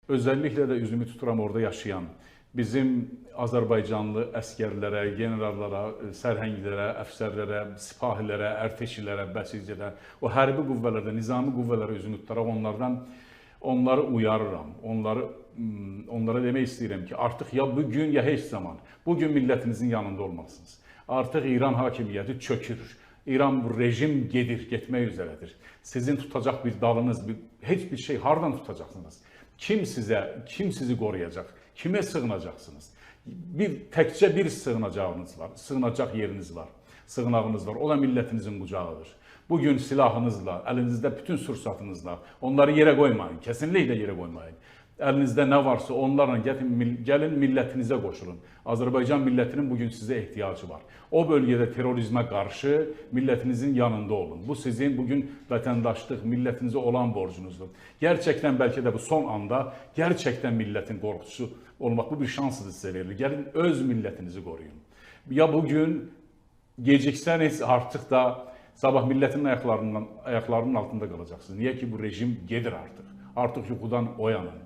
Özellikle de üzümü tuturam orada yaşayan bizim Azərbaycanlı əskərlərə, generallara, sərhənglərə, əfsərlərə, sipahilərə, ərteşilərə, bəsicələrə, o hərbi qüvvələrdə, nizami qüvvələrə üzümü tutaraq onları uyarıram. Onlara demək istəyirəm ki, artıq ya bugün ya heç zaman. Bugün millətinizin yanında olmalısınız. Artıq İran hakimiyyəti çökür. İran bu rejim gedir, getmək üzrədir. Sizin tutacaq bir dalınız, heç bir şey hardan tutacaqsınız? Kim sizi qoruyacaq? Kimə sığınacaqsınız? Təkcə bir sığınacağınız var, sığınacaq yeriniz var, sığınağınız var. O da millətinizin qucağıdır. Bugün silahınızla, əlinizdə bütün sursatınızla onları yerə qoymayın, kesinlikle yerə qoymayın. Əlinizdə nə varsa onlarla gəlin millətinizə qoşulun. Azərbaycan millətinin bugün sizə ehtiyacı var. O bölgədə terrorizmə qarşı millətinizin yanında olun. Bu sizin bugün vətəndaşlıq, millətinizə olan borcunuzdur. Gerçekten bəlkə də bu son anda gerçekten millətin qorxusu olmaq bu bir şansdır sizə verilir. Gəlin öz millətinizi qoruyun. Ya bugün geciksəniz artıq da sabah millətin ayaqlarının altında qalacaqsınız. Niyə ki bu rejim gedir artıq. Artıq yuxudan oyanın.